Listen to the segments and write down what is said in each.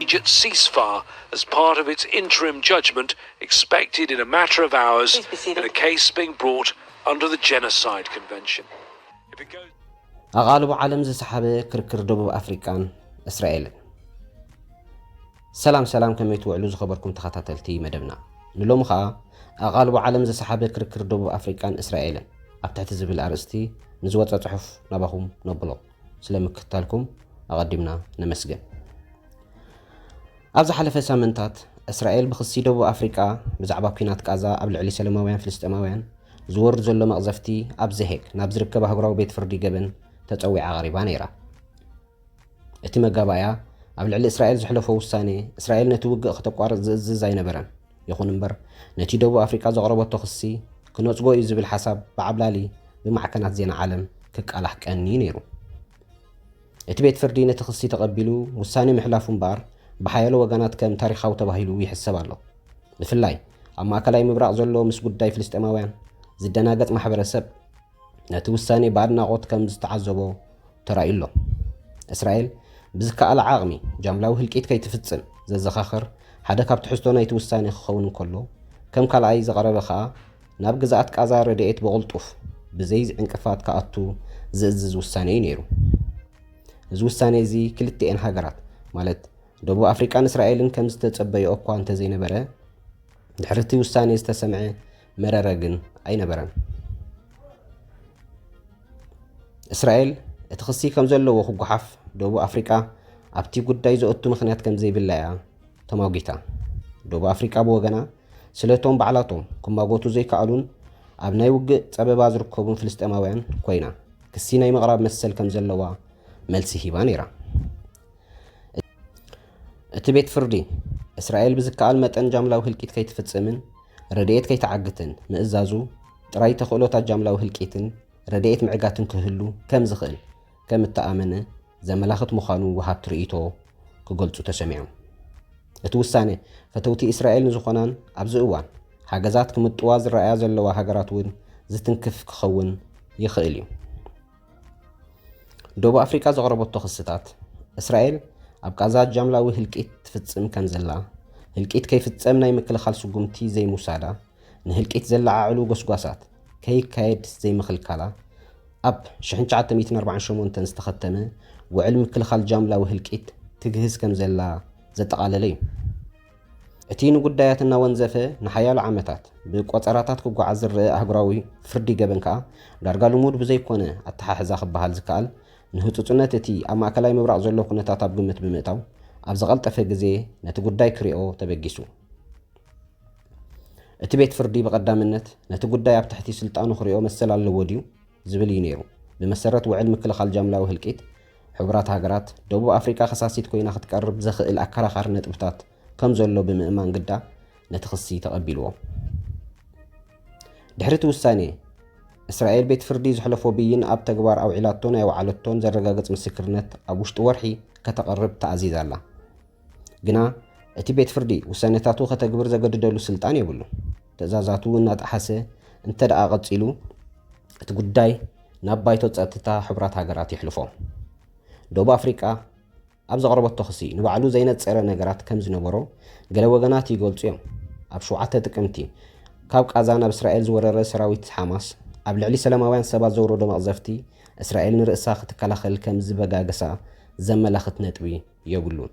immediate ceasefire as part of its interim judgment expected in a matter of hours in a case being brought under the Genocide Convention. If it goes ኣቓልቦ ዓለም ዝሰሓበ ክርክር ደቡብ ኣፍሪቃን እስራኤልን። ሰላም ሰላም፣ ከመይ ትውዕሉ ዝኸበርኩም ተኸታተልቲ መደብና? ንሎሚ ኸኣ ኣቓልቦ ዓለም ዝሰሓበ ክርክር ደቡብ ኣፍሪቃን እስራኤልን ኣብ ትሕቲ ዝብል ኣርእስቲ ንዝወጸ ጽሑፍ ናባኹም ነብሎ። ስለ ምክትታልኩም ኣቐዲምና ነመስግን። ኣብ ዝሓለፈ ሳምንታት እስራኤል ብኽሲ ደቡብ ኣፍሪቃ ብዛዕባ ኲናት ቃዛ ኣብ ልዕሊ ሰለማውያን ፍልስጤማውያን ዝወርድ ዘሎ መቕዘፍቲ ኣብ ዘሄግ ናብ ዝርከብ ኣህጉራዊ ቤት ፍርዲ ገበን ተጸዊዓ ቀሪባ ነይራ። እቲ መጋባእያ ኣብ ልዕሊ እስራኤል ዘሕለፎ ውሳኔ እስራኤል ነቲ ውግእ ከተቋርጽ ዝእዝዝ ኣይነበረን። ይኹን እምበር ነቲ ደቡብ ኣፍሪቃ ዘቕረበቶ ክሲ ክነጽጎ እዩ ዝብል ሓሳብ ብዓብላሊ ብማዕከናት ዜና ዓለም ክቃላሕ ቀንዩ ነይሩ። እቲ ቤት ፍርዲ ነቲ ክሲ ተቐቢሉ ውሳኔ ምሕላፉ እምበኣር ብሓያሎ ወገናት ከም ታሪኻዊ ተባሂሉ ይሕሰብ ኣሎ። ብፍላይ ኣብ ማእከላይ ምብራቕ ዘሎ ምስ ጉዳይ ፍልስጤማውያን ዝደናገጽ ማሕበረሰብ ነቲ ውሳኔ ብኣድናቖት ከም ዝተዓዘቦ ተራእዩ ኣሎ። እስራኤል ብዝከኣላ ዓቕሚ ጃምላዊ ህልቂት ከይትፍጽም ዘዘኻኽር ሓደ ካብ ትሕዝቶ ናይቲ ውሳኔ ክኸውን እንከሎ፣ ከም ካልኣይ ዝቐረበ ከኣ ናብ ግዝኣት ቃዛ ረድኤት ብቕልጡፍ ብዘይ ዕንቅፋት ክኣቱ ዝእዝዝ ውሳኔ እዩ ነይሩ። እዚ ውሳኔ እዚ ክልቲኤን ሃገራት ማለት ደቡብ ኣፍሪቃን እስራኤልን ከም ዝተጸበይኦ እኳ እንተዘይነበረ፣ ድሕሪ እቲ ውሳኔ ዝተሰምዐ መረረ ግን ኣይነበረን። እስራኤል እቲ ክሲ ከም ዘለዎ ክጓሓፍ ደቡብ ኣፍሪቃ ኣብቲ ጉዳይ ዘእቱ ምኽንያት ከም ዘይብላ እያ ተማጒታ። ደቡብ ኣፍሪቃ ብወገና ስለቶም ባዕላቶም ክማጎቱ ዘይከኣሉን ኣብ ናይ ውግእ ጸበባ ዝርከቡን ፍልስጤማውያን ኮይና ክሲ ናይ ምቕራብ መሰል ከም ዘለዋ መልሲ ሂባ ነይራ። እቲ ቤት ፍርዲ እስራኤል ብዝከኣል መጠን ጃምላዊ ህልቂት ከይትፍጽምን ረድኤት ከይትዓግትን ምእዛዙ ጥራይ ተኽእሎታት ጃምላዊ ህልቂትን ረድኤት ምዕጋትን ክህሉ ከም ዝኽእል ከም እተኣመነ ዘመላኽት ምዃኑ ወሃብቲ ርእይቶ ክገልጹ ተሰሚዖም። እቲ ውሳነ ፈተውቲ እስራኤል ንዝኾናን ኣብዚ እዋን ሓገዛት ክምጥዋ ዝረኣያ ዘለዋ ሃገራት እውን ዝትንክፍ ክኸውን ይኽእል እዩ። ደቡብ ኣፍሪቃ ዘቕረበቶ ክስታት እስራኤል ኣብ ቃዛ ጃምላዊ ህልቂት ትፍጽም ከም ዘላ፣ ህልቂት ከይፍጸም ናይ ምክልኻል ስጉምቲ ዘይምውሳዳ፣ ንህልቂት ዘለዓዕሉ ጎስጓሳት ከይካየድ ዘይምኽልካላ፣ ኣብ ሽሕን ትሽዓተ ሚእትን ኣርባዓን ሸሞንተን ዝተኸተመ ውዕል ምክልኻል ጃምላዊ ህልቂት ትግህስ ከም ዘላ ዘጠቓለለ እዩ። እቲ ንጉዳያት እናወንዘፈ ንሓያሎ ዓመታት ብቆጸራታት ክጓዓዝ ዝረአ ኣህጉራዊ ፍርዲ ገበን ከኣ ዳርጋ ልሙድ ብዘይኮነ ኣተሓሕዛ ክበሃል ዝከኣል ንህጹጽነት እቲ ኣብ ማእከላይ ምብራቕ ዘሎ ኩነታት ኣብ ግምት ብምእታው ኣብ ዝቐልጠፈ ግዜ ነቲ ጉዳይ ክሪኦ ተበጊሱ። እቲ ቤት ፍርዲ ብቐዳምነት ነቲ ጉዳይ ኣብ ትሕቲ ስልጣኑ ክሪኦ መሰል ኣለዎ ድዩ ዝብል እዩ ነይሩ። ብመሰረት ውዕል ምክልኻል ጃምላዊ ህልቂት ሕቡራት ሃገራት፣ ደቡብ ኣፍሪቃ ከሳሲት ኮይና ክትቀርብ ዘኽእል ኣከራኻሪ ነጥብታት ከም ዘሎ ብምእማን ግዳ ነቲ ክሲ ተቐቢልዎ። ድሕሪ እቲ ውሳኔ፣ እስራኤል ቤት ፍርዲ ዘሕለፎ ብይን ኣብ ተግባር ኣውዒላቶን ኣየውዓለቶን ዘረጋግጽ ምስክርነት ኣብ ውሽጢ ወርሒ ከተቕርብ ተኣዚዛ ኣላ። ግና እቲ ቤት ፍርዲ ውሳኔታቱ ከተግብር ዘገድደሉ ስልጣን የብሉን። ትእዛዛቱ እናጠሓሰ እንተ ደኣ ቀጺሉ፣ እቲ ጉዳይ ናብ ባይቶ ጸጥታ ሕቡራት ሃገራት የሕልፎ። ደቡብ ኣፍሪቃ ኣብ ዘቕረበቶ ክሲ ንባዕሉ ዘይነጸረ ነገራት ከም ዝነበሮ ገለ ወገናት ይገልጹ እዮም። ኣብ ሸውዓተ ጥቅምቲ ካብ ቃዛ ናብ እስራኤል ዝወረረ ሰራዊት ሓማስ ኣብ ልዕሊ ሰላማውያን ሰባት ዘውረዶ መቕዘፍቲ እስራኤል ንርእሳ ክትከላኸል ከም ዝበጋገሳ ዘመላኽት ነጥቢ የብሉን።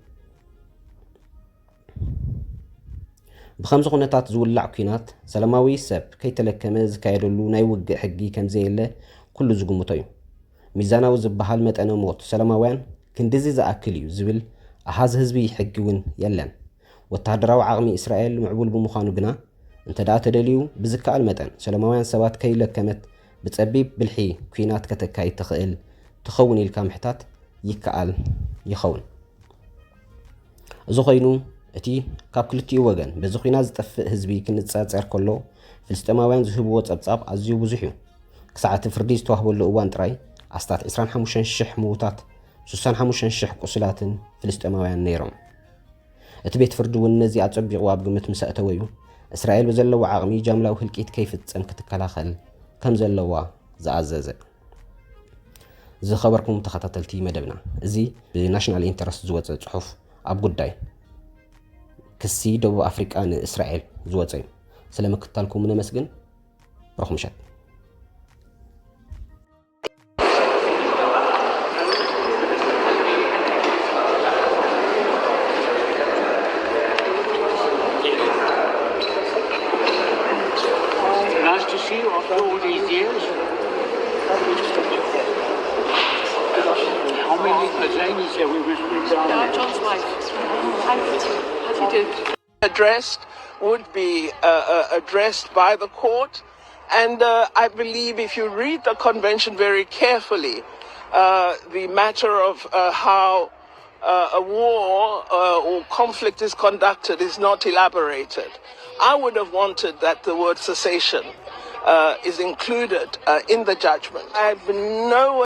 ብኸምዚ ኩነታት ዝውላዕ ኲናት ሰላማዊ ሰብ ከይተለከመ ዝካየደሉ ናይ ውግእ ሕጊ ከም ዘየለ ኩሉ ዝግምቶ እዩ። ሚዛናዊ ዝበሃል መጠነ ሞት ሰላማውያን ክንድዚ ዝኣክል እዩ ዝብል ኣሃዝ ህዝቢ ሕጊ እውን የለን። ወተሃደራዊ ዓቕሚ እስራኤል ምዕቡል ብምዃኑ ግና እንተ ደኣ ተደልዩ ብዝከኣል መጠን ሰላማውያን ሰባት ከይለከመት ብጸቢብ ብልሒ ኲናት ከተካይድ ትኽእል ትኸውን ኢልካ ምሕታት ይከኣል ይኸውን። እዚ ኮይኑ እቲ ካብ ክልቲኡ ወገን በዚ ኲናት ዝጠፍእ ህዝቢ ክንጻጸር ከሎ ፍልስጤማውያን ዝህብዎ ጸብጻብ ኣዝዩ ብዙሕ እዩ። ክሳዕ እቲ ፍርዲ ዝተዋህበሉ እዋን ጥራይ ኣስታት ዕስራን ሓሙሽተን ሽሕ ምዉታት፣ ስሳን ሓሙሽተን ሽሕ ቁስላትን ፍልስጤማውያን ነይሮም። እቲ ቤት ፍርዲ እውን ነዚ ኣጸቢቑ ኣብ ግምት ምስ ኣእተወ እዩ እስራኤል ብዘለዎ ዓቕሚ ጃምላዊ ህልቂት ከይፍጸም ክትከላኸል ከም ዘለዋ ዝኣዘዘ። ዝኸበርኩም ተኸታተልቲ መደብና፣ እዚ ብናሽናል ኢንተረስት ዝወጸ ጽሑፍ ኣብ ጉዳይ ክሲ ደቡብ ኣፍሪቃ ንእስራኤል ዝወጸ እዩ። ስለ ምክትታልኩም ነመስግን። ብሩኽ ምሸት። Nice to see you after all these years. How many Azani's have we been down? John's wife. Hi, Betty. How do you do? Addressed would be uh, uh, addressed by the court. And uh, I believe if you read the convention very carefully, uh, the matter of uh, how uh, a war uh, or conflict is conducted is not elaborated. I would have wanted that the word cessation uh, is included uh, in the judgment. I have no